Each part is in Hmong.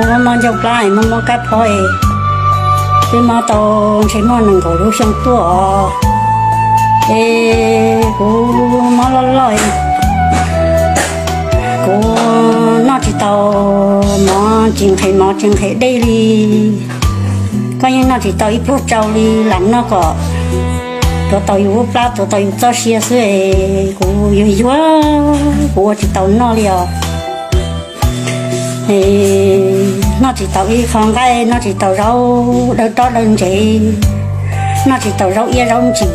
Mob mob ncauj plab, mob mob kab phob, twb mob tau ntshe muaj nees nkaum lub xyoo tuaj os. Es kuv mob loj loj, kuv noj tsis tau mov, tsis nqhis mov tsis nqhis dej li. Koj yeej noj tsis tau ib pluag tsau li, lam noj kom tuav tau yus lub plab, tuav tau yus txoj sia xwb. Kuv yuag yuag, kuv ua tsis tau noj li os. Noj tsis tau ib qho nqaij, noj tsis tau zaub dawb rob dawb ntsev, noj tsis tau zaub iab zaub ntsim,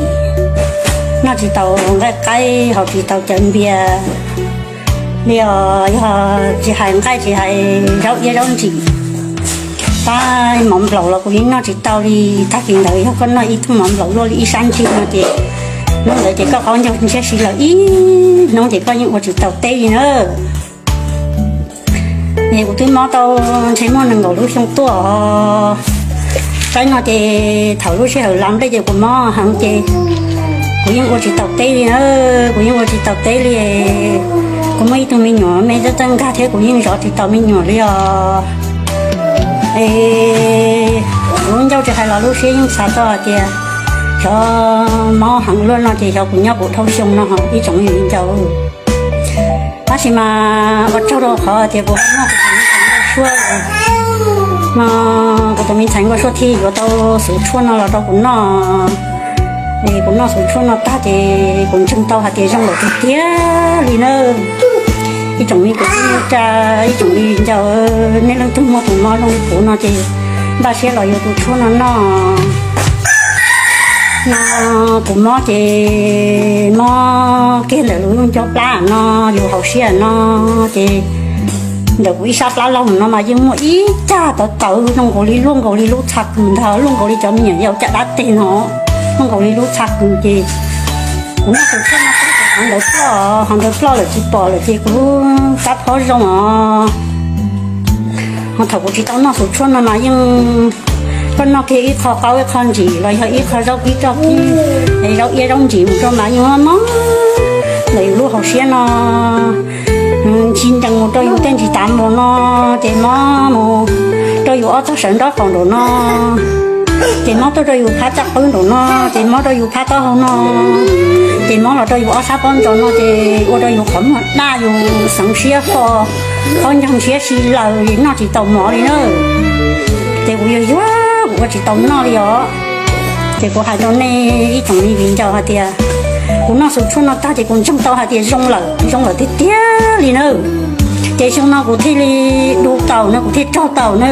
noj tsis tau nqaij qaib, haus tsis tau cawv npias li os. Yog tsis hais nqaij, tsis hais zaub iab zaub ntsim, tab mov nplaum los kuv yeej noj tsis tau li. Tag kis ntawd yog koj noj ib tug mov nplaum luaj li ib sab ntsig no ces hnub ntawd ces koj qaub ncaug ntshiab si lawm ib hnub ces koj yeej ua tsis tau teb li na. Es kuv twb mob tau ntshe muaj nees nkaum lub xyoo tuaj os. Saib no ces thaum lub sij hawm lav nplej ces kuv mob heev ces kuv yeej ua tsis tau teb li na, kuv yeej ua tsis tau teb li. Kuv muaj ib tug me nyuam me txawj txawj nkag thiab kuv yeej zov tsis tau me nyuam li os. Es kuv lub ncauj tsis hais los lub siab yeej xav tau hais tias xyov mob heev luaj no ces xyov kuv nyob kuv dhau xyoo no ib tsoom me viv ncaus. Tab sis mas ua tsaug rau qhov tias kuv noj kuv tus me ntxhais nkauj suab, no kuv tus me ntxhais nkauj suab thiaj yuav tau xov tshuaj no los rau kuv noj. Es kuv noj xov tshuaj no tag ces kuv ntseeg tau hais tias zoo lawm tiag tiag li na. Ib tsoom me kwv tij neej tsa, ib tsoom me viv ncaus, nej leej twg muaj tus mob zoo li kuv no ces npaj siab los yuav tus tshuaj no noj. No kuv mob ces mob kiag ntawm lub ncauj plab no, yus hauv siab no ces ntawm kuv ib sab plab laug no mas yeej muaj ib cag tawv tawv zoo nkaus li, luaj nkaus li lub txha kws ntag, luaj nkaus li cov me nyuam yaus caj dab teg no, luaj nkaus li lub txha kws ces kuv noj tus tshuaj no qhov ntawd ploj, qhov ntawd ploj lawm tsis pom lawm ces kuv kab phob zoo os. Ho thaum kuv tsis tau noj xov tshuaj no mas yeej, koj noj kiag ib qho qaub ib qho ntsim los yog ib qho zaub kib roj kib, es zaub iab zaub ntsim mus rau mas yeej mob mob ntawm yus lub hauv siab no, ntsis ncees mus rau yus tej ntsis tav mus no, ces mob mus rau yus ob tog sawv nraub qaum nraum no, ces mob tuaj rau yus phab caj qwb nraum no, ces mob rau yus phab taub hau no, ces mob los rau yus ob sab pob ntsos no, ces ua rau yus qhov muag daj, yus xeev siab fo, qaub ncaug siab si lawm, noj tsis tau mov li na. Ces kuv yuag yuag kuv ua tsis tau noj li os. Ces kuv hais rau nej ib tsoom me viv ncaus hais tias kuv noj xov tshuaj no tag ces kuv ntseeg tau hais tias zoo lawm, zoo lawm tiag tiag li na. Ces xyoo no kuv thiaj li du tau no, kuv thiaj raug tau na.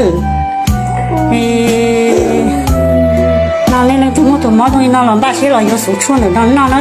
No nej leej twg muaj tus mob zoo li no los npaj siab los yuav xov tshuaj ntawm no noj na.